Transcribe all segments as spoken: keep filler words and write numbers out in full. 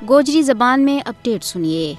گوجری زبان میں اپڈیٹ سنیے۔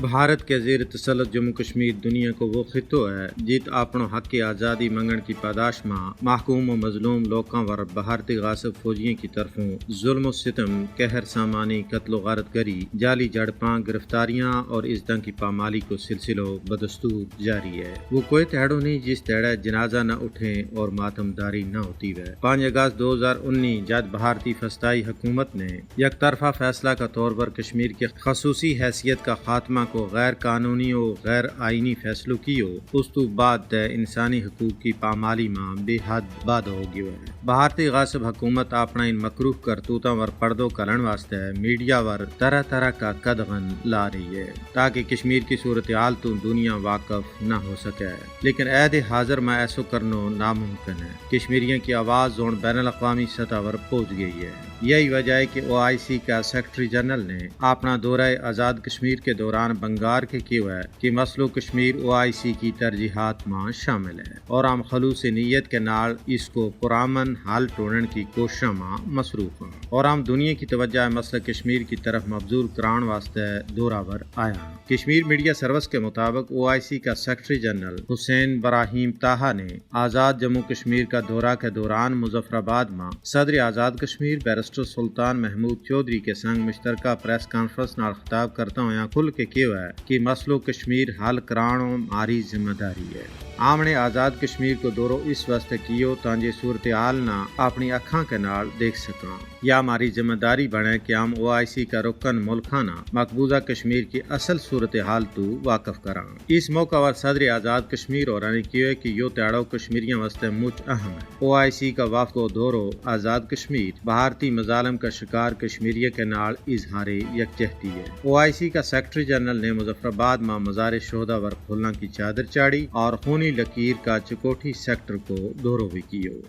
بھارت کے زیر تسلط جموں کشمیر دنیا کو وہ خطو ہے جت اپنو حق آزادی منگن کی پاداش ما محکوم و مظلوم لوکاں ور بھارتی غاصب فوجیوں کی طرفوں ظلم و ستم، قہر سامانی، قتل و غارت گری، جعلی جھڑپاں، گرفتاریاں اور عزتاں کی پامالی کو سلسلو بدستور جاری ہے۔ وہ کوئی تہڑو نہیں جس تہڑے جنازہ نہ اٹھیں اور ماتم داری نہ ہوتی وے۔ پانچ اگست دو ہزار انی جد بھارتی فستائی حکومت نے یک طرفہ فیصلہ کا طور پر کشمیر کے خصوصی حیثیت کا خاتمہ کو غیر قانونی و غیر آئینی فیصلو کیو، اس تو بعد تے انسانی حقوق کی پامالی ما بے حد بادھو ہو گیو ہے۔ بھارتی غاصب حکومت اپنا ان مکروہ کرتوتاں ور پڑدو کرن واسطے میڈیا ور طرح طرح کا قدغن لا رہی ہے تاکہ کشمیر کی صورتحال تو دنیا واقف نہ ہو سکے۔ لیکن عہد حاضر ما ایسو کرنو ناممکن ہے۔ کشمیریوں کی آواز زون بین الاقوامی سطح ور پہنچ گئی ہے۔ یہی وجہ ہے کہ او آئی سی کا سیکرٹری جنرل نے اپنا دورہ آزاد کشمیر کے دوران بنگار کے کیو ہے کہ مسلو کشمیر او آئی سی کی ترجیحات ما شامل ہے اور ہم خلوص نیت کے نال اس کو پرامن حل ٹونن کی کوششاں ما مصروف ہیں اور ہم دنیا کی توجہ مسلہ کشمیر کی طرف مبذول کران واسطے دورہ ور آیا۔ کشمیر میڈیا سروس کے مطابق او آئی سی کا سیکرٹری جنرل حسین براہیم تاہا نے آزاد جموں کشمیر کا دورہ کے دوران مظفرآباد ما صدر آزاد کشمیر بیرسٹر سلطان محمود چوہدری کے سنگ مشترکہ پریس کانفرنس نال خطاب کرتا ہویا کھل کے کہیو ہے کہ مسلو کشمیر حل کرانو ماری ذمہ داری ہے۔ آمنے آزاد کشمیر کو دورو اس واسطے کیو تاں جے صورتحال نا اپنی اکھاں کے نال دیکھ سکاں۔ یا ماری ذمہ داری بنے کہ ہم او آئی سی کا رکن ملکاں نا مقبوضہ کشمیر کی اصل صورتحال تو واقف کراں۔ اس موقع پر صدر آزاد کشمیر اور نے کہیو ہے کہ یوہ تہڑو کشمیریاں واسطے مچ اہم ہے۔ او آئی سی کا وفد کو دورو آزاد کشمیر بھارتی مظالم کا شکار کشمیریوں کے نال اظہار یکجہتی ہے۔ او آئی سی کا سیکرٹری جنرل نے مظفرآباد ما مزار شہدا ور پھولاں کی چادر چاڑھی اور خونی لکیر کا چکوٹھی سیکٹر کو دورو بھی کیو۔